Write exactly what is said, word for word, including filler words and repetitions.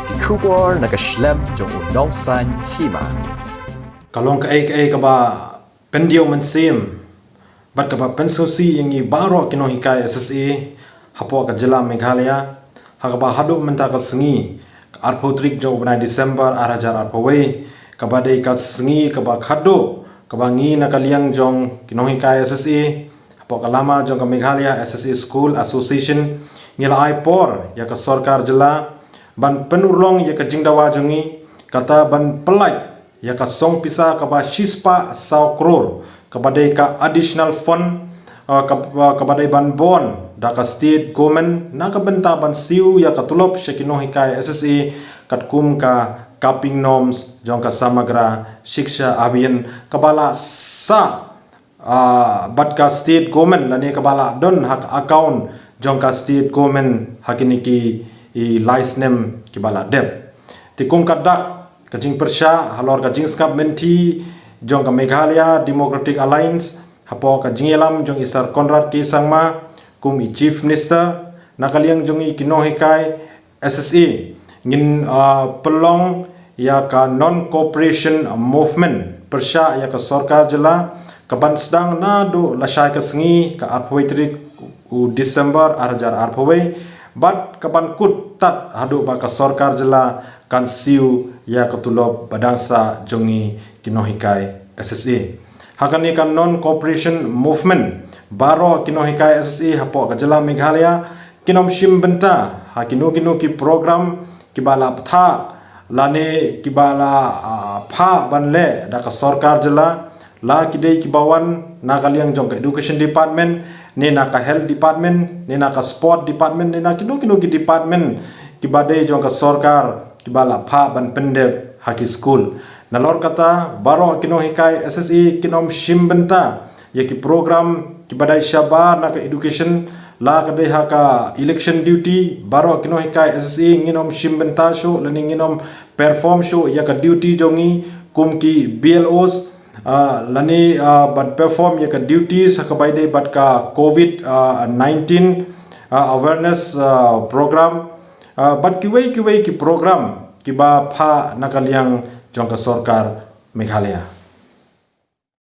Ki khubor na ka shlem jong u nongsan hima. Ka long kaei kaei kaba pyndiaw mynsiem bad kaba pynsngewsih ïa ngi baroh ki nonghikai S S A hapoh ka jylla Meghalaya, ha kaba haduh mynta ka sngi, ka arphew tarik jong u bnai December ar hajar arphew wei, kaba dei ka sngi kaba khadduh kaba ngi na ka liang jong ki nonghikai S S A hapoh ka lama jong ka Meghalaya S S A School Association ngi la ai por ïa ka sorkar jylla ban pynurlong ïa ka jingdawa jong ngi, kata ban pyllait ïa ka song pisa kaba shispah saw klur, kaba dei ka additional fund, ah, kab-, ah, kaba dei ban bun da ka state government na ka bynta ban siew ïa ka tulop sha ki nonghikai S S A katkum ka capping norms jong ka Samagra Shiksha Abhiyan kaba la sah, ah, bad ka state government lane kaba la don ha ka account jong ka state government ha kine ki, i, lai snem kiba la dep. Te kum ka dak ka jingpyrshah halor ka jingsngap mynthi jong ka Meghalaya Democratic Alliance hapoh ka jingïalam jong i Sir Conrad K Sangma kum i Chief Minister, na ka liang jong ngi ki nonghikai S S A ngin, ah, pynlong ïa ka non cooperation movement pyrshah ïa ka sorkar jylla kaban sdang naduh lashai ka sngi ka arphew wei tarik u December ar hajar arphew wei bad kaban kut tad haduh ba ka sorkar jylla kan siew ïa ka tulop ba dang sah jong ngi ki nonghikai S S A. Ha kane ka non cooperation movement, baroh ki nonghikai S S A hapoh ka jylla Meghalaya kin ym shim bynta ha kino kino ki program kiba la pynthah lane kiba la, ah, phah ban leh da ka sorkar jylla, la ki dei kiba wan na ka liang jong ka education department, ne na ka health department, ne na ka sport department, ne na kino kino ki department kiba dei jong ka sorkar kiba la phah ban pyndep ha ki skul. Nalor kata, baroh ki nonghikai S S A kin ym shim bynta ïa ki program kiba dei shabar na ka education, la ka dei ha ka election duty, baroh ki nonghikai S S A ngin ym shim bynta shuh lane ngin ym perform shuh ïa ka duty jong ngi kum ki B L Os, ah, lane, ah, ban perform ïa ka duties ha kaba ïadei bad ka covid, ah, nineteen, ah, awareness, ah, program, ah, bad kiwei kiwei ki program kiba phah na ka liang jong ka sorkar Meghalaya.